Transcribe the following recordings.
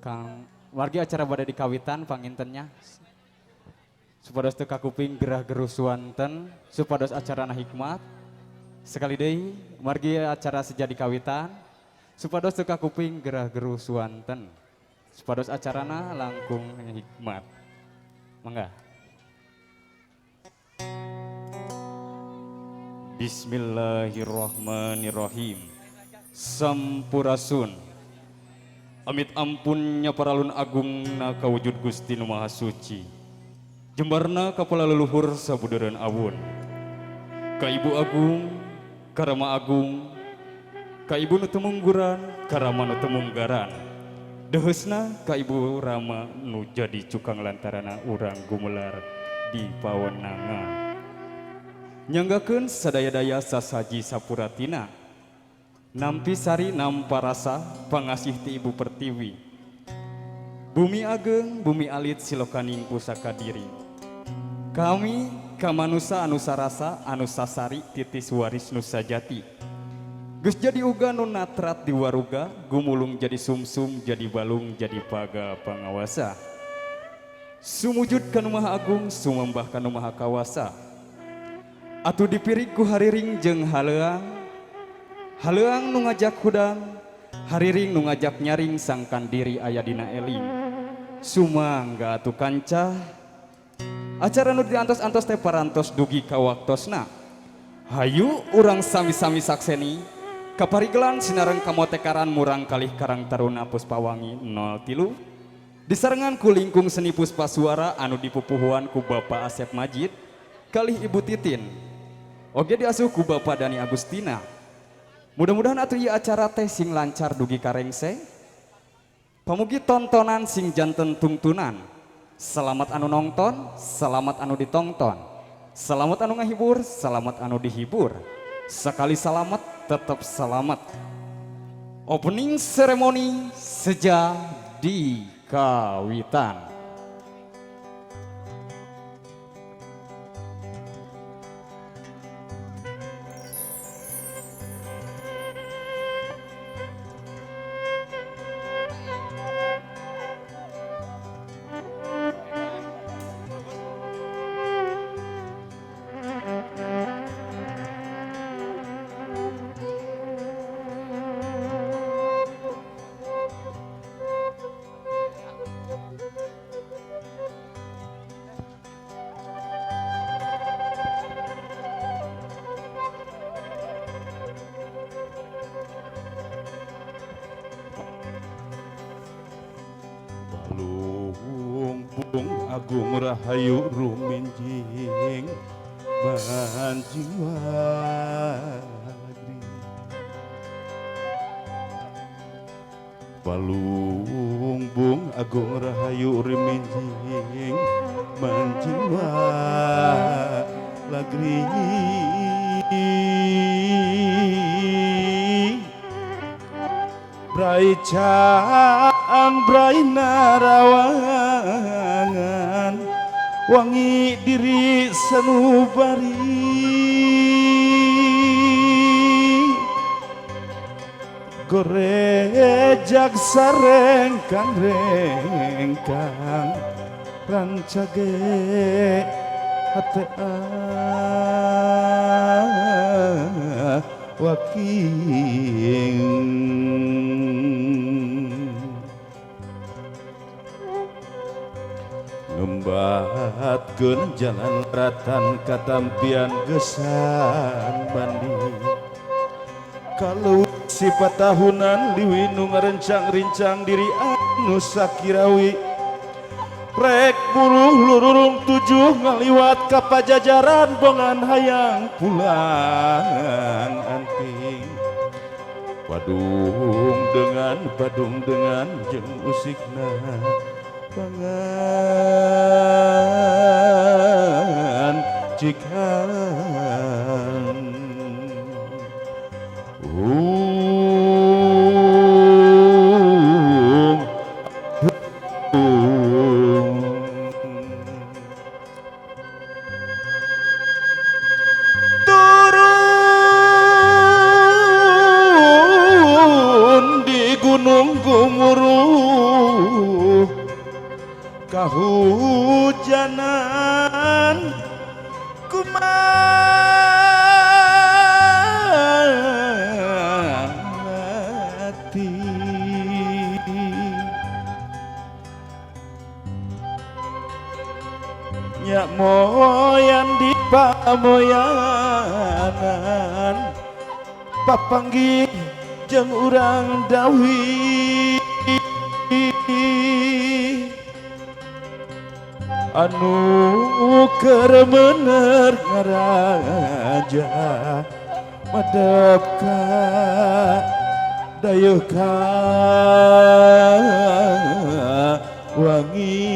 Kang wargi acara bade dikawitan pangintennya supados teu kakuping gerah geruh suanten supados acarana hikmat. Sekali deui margi acara seja dikawitan supados teu kakuping gerah geruh suanten supados acarana langkung hikmat. Mangga. Bismillahirrahmanirrahim. Sampurasun. Amit ampunnya paralun agungna kawujud Gusti Nu Maha Suci. Jembarna kapala leluhur sabudeureun awun. Ka Ibu Agung, ka Rama Agung, ka Ibu nu tumungguran, ka Rama nu tumunggaran. Deuheusna ka Ibu Rama nu jadi cukang lantarana urang gumelar di pawenangan. Nyanggakeun sadaya-daya sasaji sapuratina. Nampi sari nampa rasa pangasih ti Ibu Pertiwi. Bumi ageng, bumi alit silokaning pusaka diri. Kami kamanusa anu sarasa anu sasari titis waris nu sajati. Geus jadi uga nu natrat di waruga, gumulung jadi sumsum, jadi balung, jadi paga pangawasa. Sumujud ka Nu Maha Agung, sumembah ka Nu Maha Kawasa. Atuh dipirig ku hariring jeung haleuang, haleuang nu ngajak hudang, hariring nu ngajak nyaring sangkan diri aya dina eling. Sumangga atuh kanca, acara nu diantos-antos teh parantos dugi ka waktosna. Hayu urang sami-sami sakseni, kaparigelan sinareng kamotekaran murang kalih Karang Taruna Puspawangi 03. Disarengan ku lingkung seni Puspa Suara anu dipupuhuan ku Bapak Asep Majid, kalih Ibu Titin. Oge diasuh ku Bapak Dani Agustina. Mudah-mudahan atuh ieu acara teh sing lancar dugi ka rengse. Pamugi tontonan sing janten tungtunan. Selamat anu nongton, selamat anu ditongton. Selamat anu ngahibur, selamat anu dihibur. Sekali selamat, tetap selamat. Opening ceremony seja di kawitan. Balung Agung Rahayu ruminjing manjiwagri. Balung Bung Agung Rahayu ruminjing manjiwagri. Brai caang brai narawangan wangi diri sanubari. Gorejak sarengkang rengkang rancage hate waking. Ngembatkeun jalan ratan katampian gesan mandi. Kalau sifat tahunan liwi nu ngarencang-rincang diri anu sakirawi. Rek buruh lururung tujuh ngaliwat ka pajajaran bongan hayang pulang anting. Badung dengan jeung usikna pangan cikan. Turun di Gunung Gumurung Kahujanan kumati nyak moyan di pamoyanan papanggih jeung urang dawi anu keur meuneur ngaraja madep ka dayeuh ka wangi.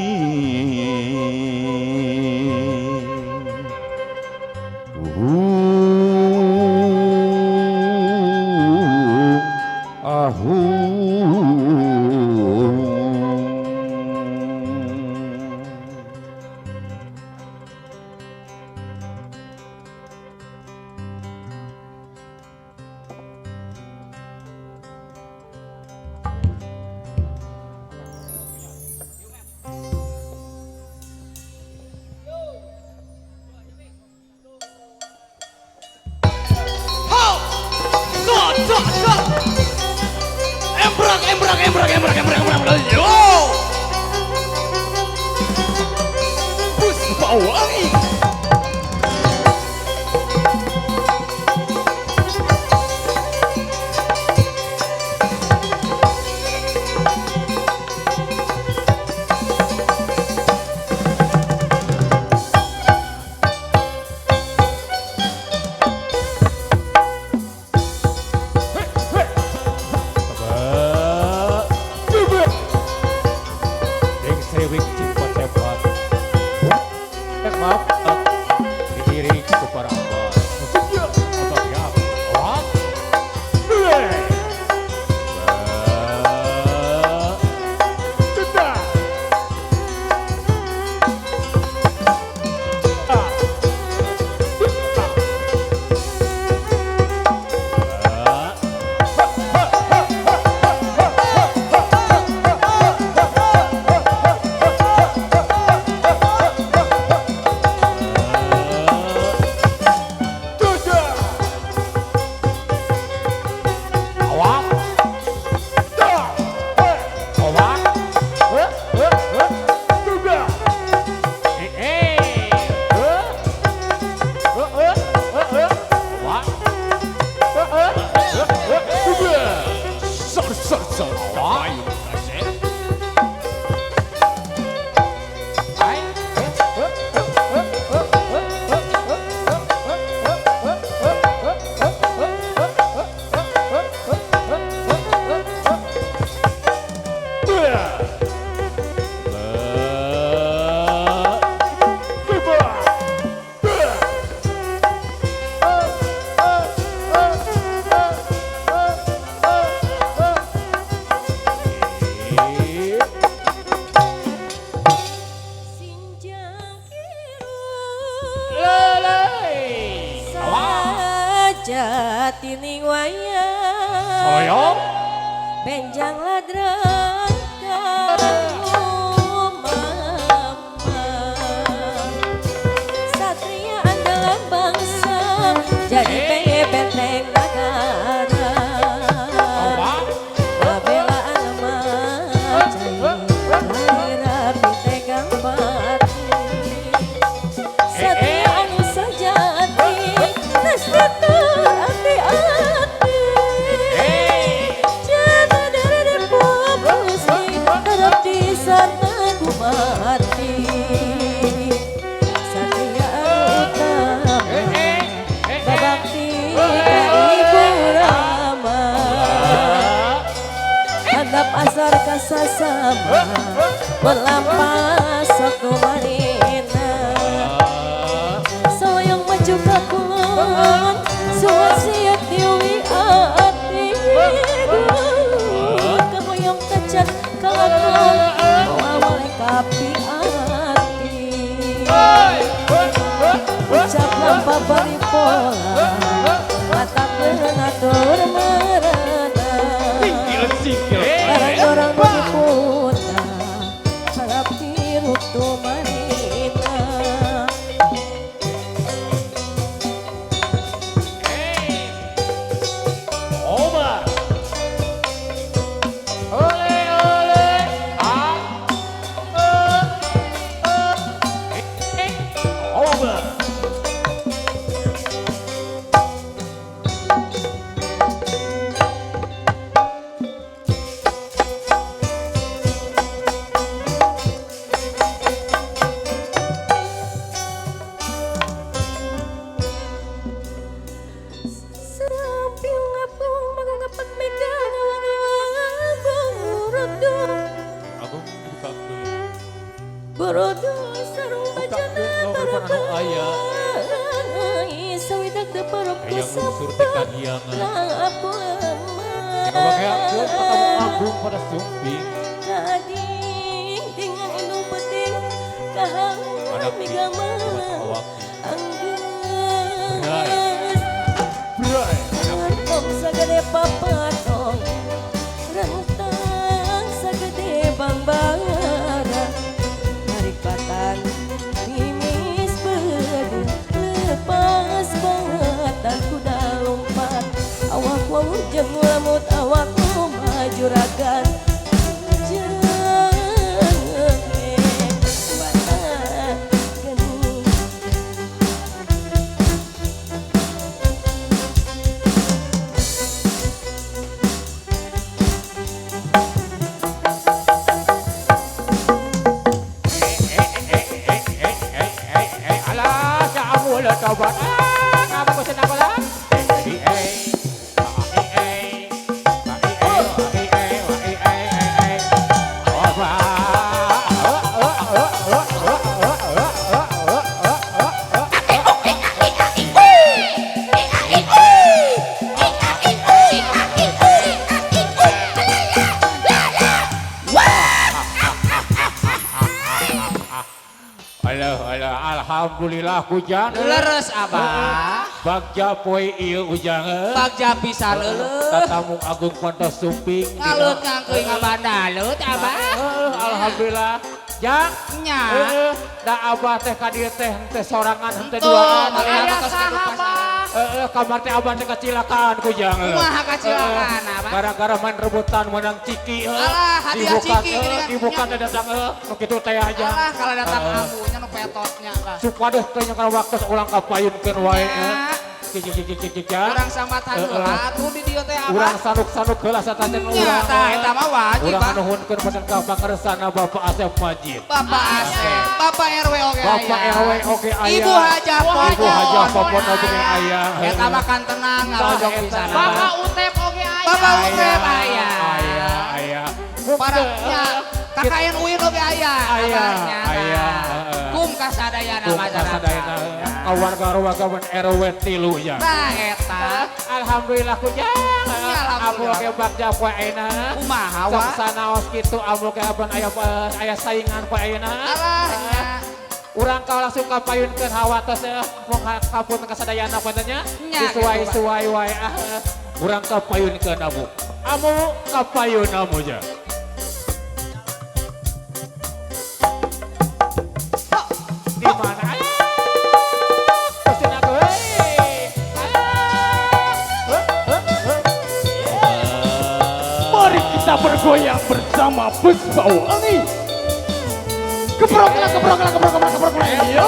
Jatining wayang benjang ladrang satria andalan bangsa jadi benteng negara pabelaan rapi tegang pati satria anu sejati Asar kasasama melampas sok marina soyong maju ka kulon suasiat diwi ati kahoyong kacat kalakon awale kapi ati ucap lampa bari pola mata penatur merana orang diputa harap tiru Borodo sarung bajana anu aya. Sawidak teu parab ku Aya unsur teh kahiangan. Lapu Kamu agung pada sumping. Kading dengan indung penting kahang migama anggeus rentong sagede papatong rentang sagede bangbara maripatan mimis beudeung lepas batan kuda lompat awak wau jeung lamut awak juragan Alah, alah, tobat. Kamu pesen apa lah? Alhamdulillah hujan. Leres abah. Bagja poe ieu ujang. Bagja pisan leuleut. Tatamu agung pantos sumping. Ngaleut ngangkeuy ngabandalut abah. Alhamdulillah. Jang nya. Da abah teh ka dieu teh henteu sorangan henteu duaan. Aya saha abah? Heeh, kamar teh abah teh kacilakaan ku jang. Kumaha kacilakaan abah? Gara-gara main rebutan menang ciki. Alah, hadiah ciki gini kan. Dibuka teh datang nu kitu teh aja. Alah, kalau datang abunya nu petotnya lah. Supados teh nya kana waktu ulang kapayunkeun wae. Urang sambatan heula atuh di dieu teh abah. Urang sanuk-sanuk heula satacan urang. Nya tah eta mah wajib. Urang nuhunkeun pisan ka pangersana Bapak Asep Majid. Bapak Asep, Bapak RW oge aya. Bapak RW oge aya. Ibu Hajah Popon. Ibu Hajah Popon oge aya. Eta mah kan tenang ngalojong pisan. Bapak Utep oge aya. Bapak Utep aya. Aya aya. Para nya KKN UIN oge aya. Aya aya. Kum kasadayana masyarakat. Warga-warga RW 3 ya. Tah eta. Alhamdulillah kujang. Amu ge bagja poe ayeuna. Kumaha wa? Sok sanaos kitu amu ge aban aya saingan poe ayeuna. Alah nya. Urang ka langsung kapayunkeun hawa tos mung kapun kasadayana punten nya. Disuai-suai wae ah. Urang kapayunkeun amu. Amu kapayun amu ja. Di mana? Mari kita bergoyang bersama Puspa Wangi. Keproklah, keproklah, keproklah, keproklah. Yo.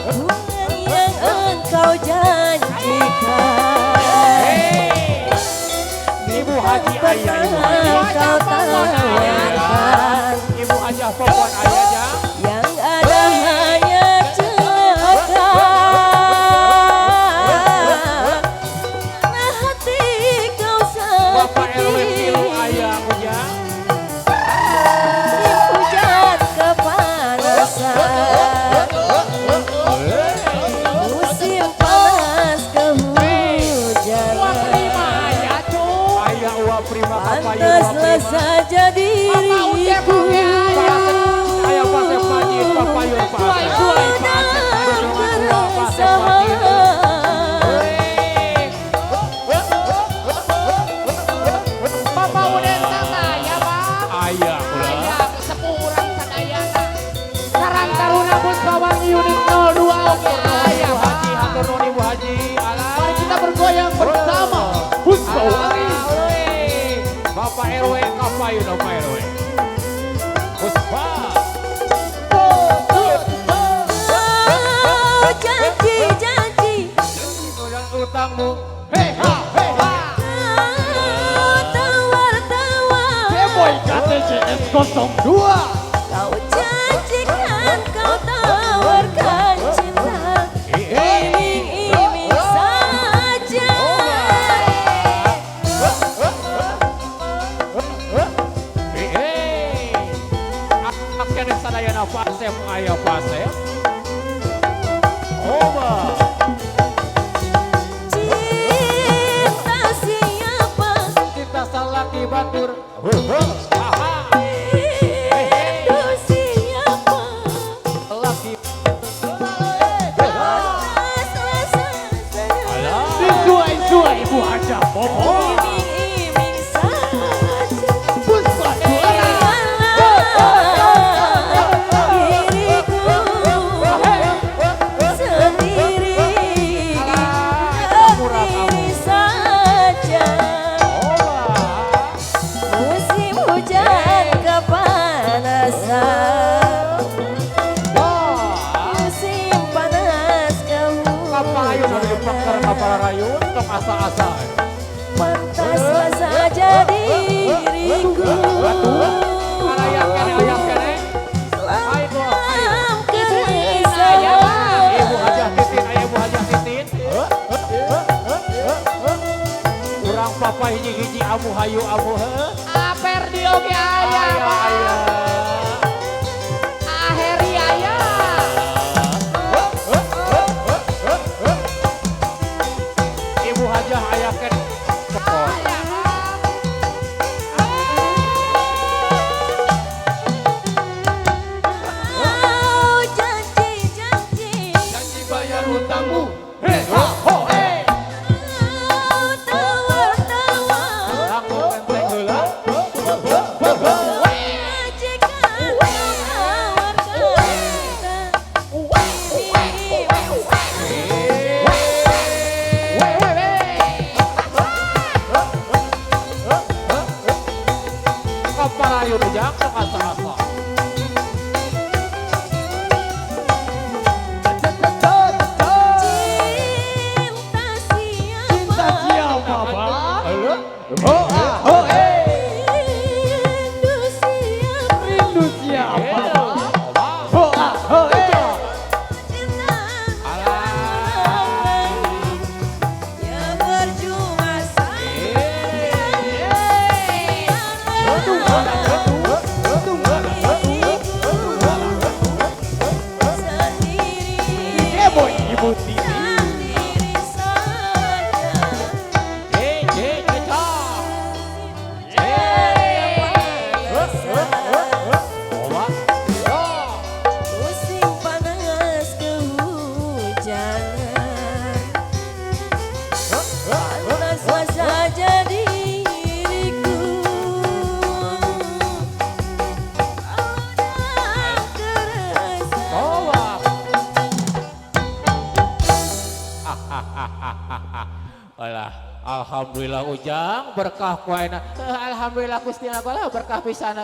Bunga yang engkau janjikan. Ibu Haji ayah, Ibu Haji. Kau tawarkan. Ibu Haji Popon ayah ja. Yang ada hanya celaka. Karena hati kau Bapak RW sakiti. 3 ayah ujang. Musim hujan kepanasan. Musim panas kehujanan. Ayah uwa prima kapayun uwa Pantaslah prima. saja diriku. Ayah Pak Asep Majid kapayun Pak Asep. Dalam Dorongan uwa Pak Asep Majid. keresahan. Bapak Uden sadaya, Pak. Ayah ulah. Aya sepuh urang sadayana. Karang Taruna Puspa Wangi unit 02 oge aya, Ibu Haji, Pak. hatur nuhun Ibu Haji. Alah. Mari kita bergoyang bersama Puspa Wangi. Bapak RW kapayun Bapak RW. Puspa. Oh, janji-janji Ulang utangmu. Hei ha, hei ha. kau tawar-tawar. Boy KTCS 02. Kau janjikan, kau tawarkan. keneh sadayana Pak Asep aya Pak Asep. Oba. Cinta siapa? Cinta salaki batur. Rindu siapa? Laki. Disuai-suai Ibu Haja Popo. Iming-iming saja. Puspa juara. Diriku sendiri, sendiri saja. Musim hujan kepanasan, musim panas Kapayun anu dipeker kehujanan. ka pararayun tong asa-asa. Pantas saja diriku. Aya keneh aya keneh. Ayo, ayo. Dalam keresahan. Ibu Hajah Titin, aya Ibu Hajah Titin. Urang papa hiji-hiji amu hayu amu heuh. Aper di oge aya. Aya aya. Aheri aya. Ibu Hajah aya keneh. Aya. Oh, janji-janji, Janji bayar hutangmu. oh, tawar-tawar, Langsung enteng heula. majikan tawarkan cinta. Iming-iming Kaparayun ujang tong asa-asa. Cinta siapa? Siapa, Pak? Rindu siapa? Rindu siapa, Pak? Ho ah ho eh. Cinta orang lain, ya percuma saja. Diriku sendiri, Heboh Ibu Titi. sendiri saja. Musim panas kehujanan, panas saja diriku. Dalam keresahan. Alah, alhamdulillah ujang berkah ku ayeuna. Alhamdulillah Gusti Allah berkah pisan.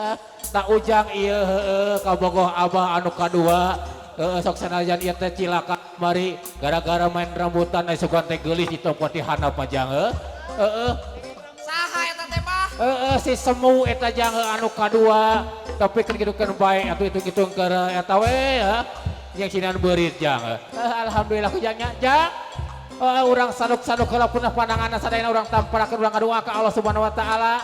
Tak ujang ieu heueuh kabogoh abah anu kadua. Heeh sok sanajan ieu teh cilaka mari gara-gara main rambutan aya sugan teh geulis ditompo ti handap mah jang heuh. Heeh. Saha eta teh bah? Heeh si semu eta jang anu kadua tapi keur kitu bae atuh hitung-hitung keur eta we heuh. Yang sinan beurit jang. Alhamdulillah ujangnya jang. Urang saduk-saduk heula punah pandanganna sadayana urang tamparakeun urang ngadua ka Allah Subhanahu wa taala.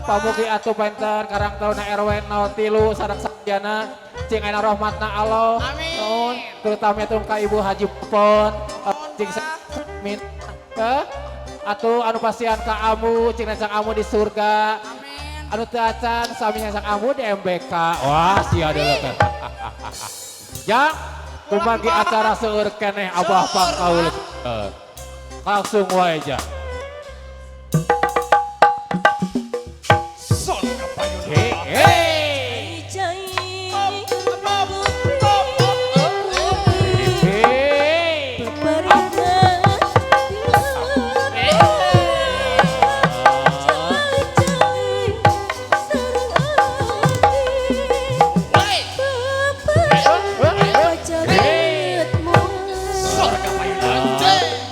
Pamugi atuh panten Karang Taruna RW 03 sadak sadayana cing aya rahmatna Allah. Amin. Nuhun terutama itu ka Ibu Haji Pon cing min atuh anu pasian ka amu cing sang amu di surga. Amin. Anu teu acan sami sang amu di MBK. Wah sia deuleu teh. Jang kumagi acara seueur keneh abah pangkaul. Langsung wae jang. Son kapayun. Hei, hei. Cai Hei.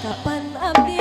Kapan abdi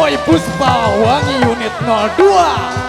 Boy Puspa Wangi Unit 02.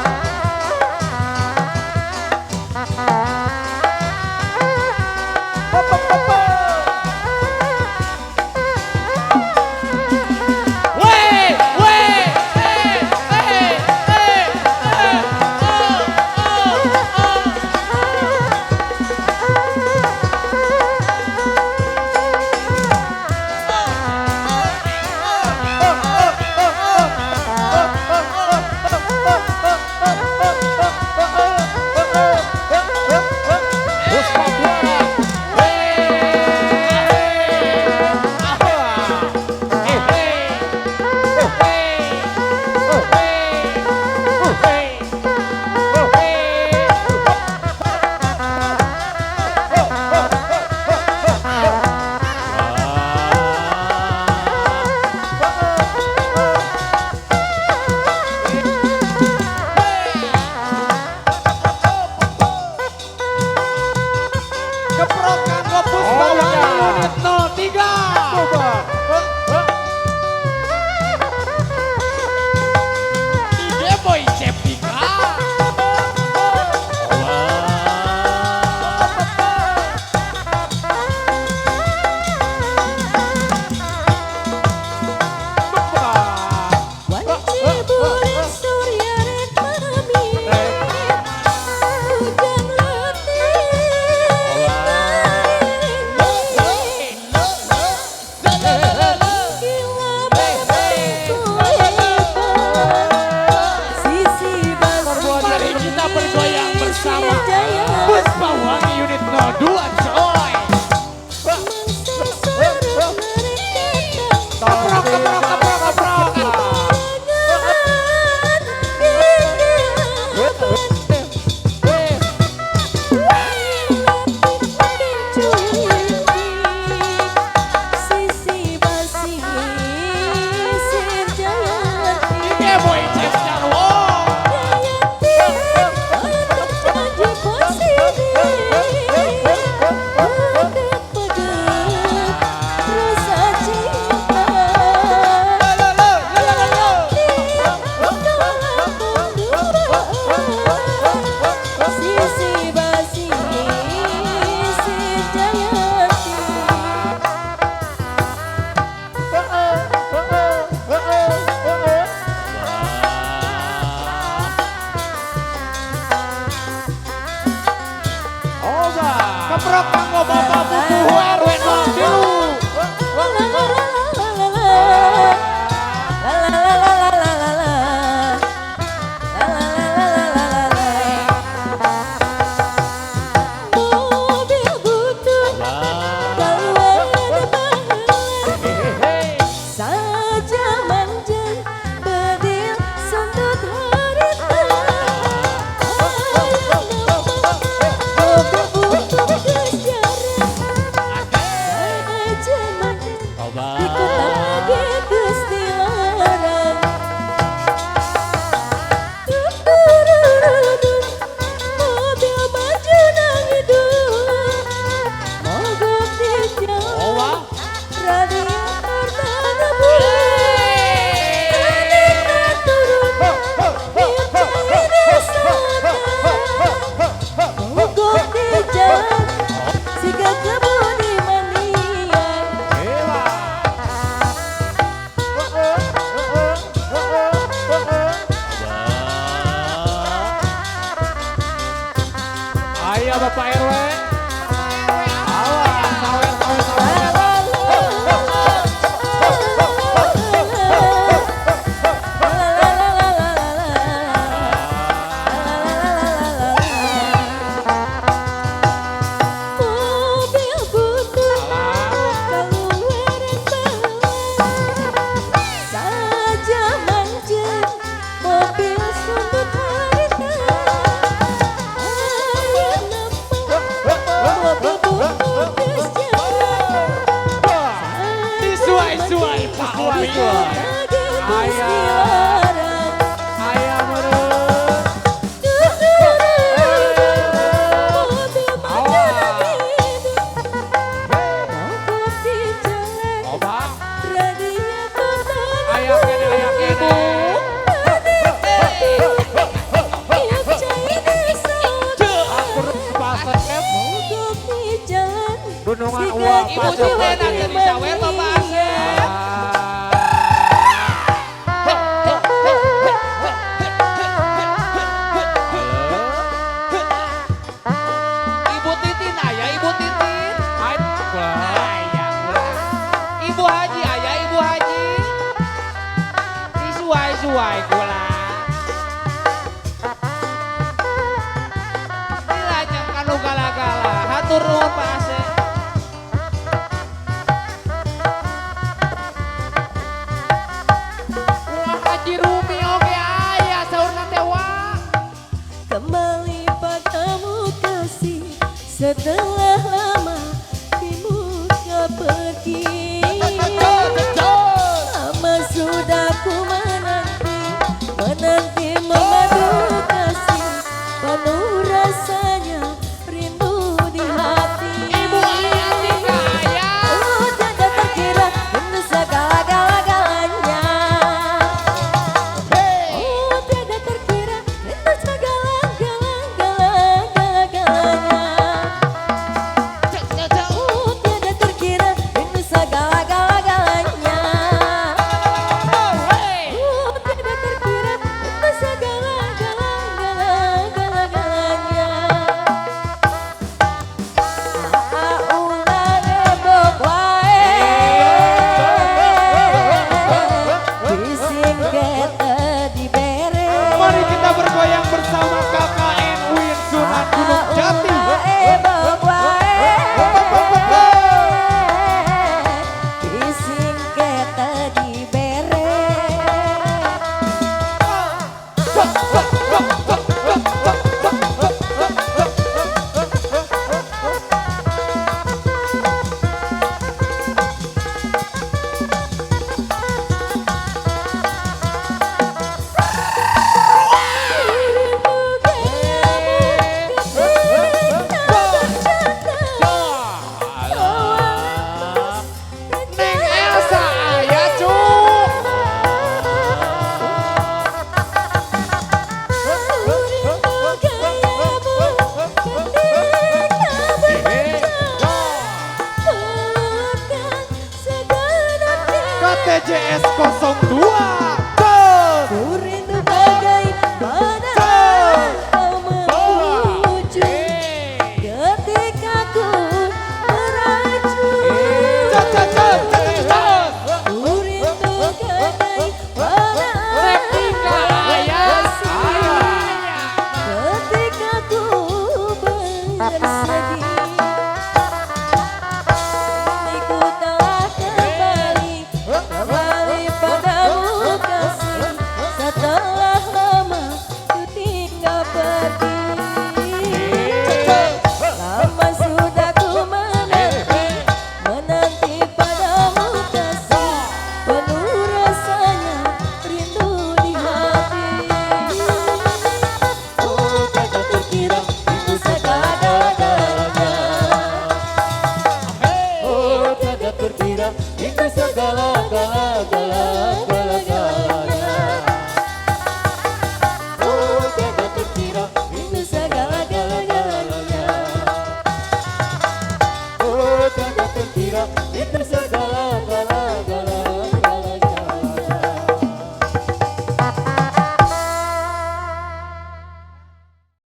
Puspa Wangi Unit 02 coy. Keprok, keprok, keprok, keprok. Keprok kanggo bapak bubuhu RW 03. Mobil butuh keluar baheula saja manjen bedil sundut harita. Mobil butuh kejaran saja manjen di kota geus dilarang. Mobil maju nang hidung mogok di jalan radiator tanah tanah turun mogok di jalan siga kebun mandian. Ayo Bapak RW. Awas, sawer, sawer, sawer. Mobil butuh keluaran baheula saja manjen mobil sundut harita. Mobil butuh geus jalan Disuai-suai Pak Obi. Ayah. Ayah meureun. Mobil maju nang hidung mogok di jalan Oba. radiator tanah Aya kene, aya kene. Gunungan uang Ibu Titen ada di sawer Bapak Asep. Ibu Titin ayah, Ibu Titin. Ayah, Ibu Haji ayah, Ibu Haji. Disuai-suai kula. Dilajeng kanu gala-gala. Hatur nuhun Pak Asep. Wah Haji Rumi oge aya saurna teh wah. Kembali padamu kasih setelah lama di muka pergi. Lama sudah ku menanti, menanti memadu kasih, penuh rasanya rindu di hati. Ibu Atika aya. Oh, tidak terkira rindu segala-galanya. Oh, tidak terkira rindu segala-galanya. Oh, tidak terkira rindu segala-galanya. Oh, tidak terkira rindu segala-galanya. Ulah ngebok wae, bising kete dibere. Mari kita bergoyang bersama KKN UIN Sunan Gunung Jati. Ulah ebok wae, bising kete dibere. Rindu kamu ketika bercanda. Neng Elsa aya cuk. Rindu gayamu ketika berbicara. Pelukan segenap KTJS 02.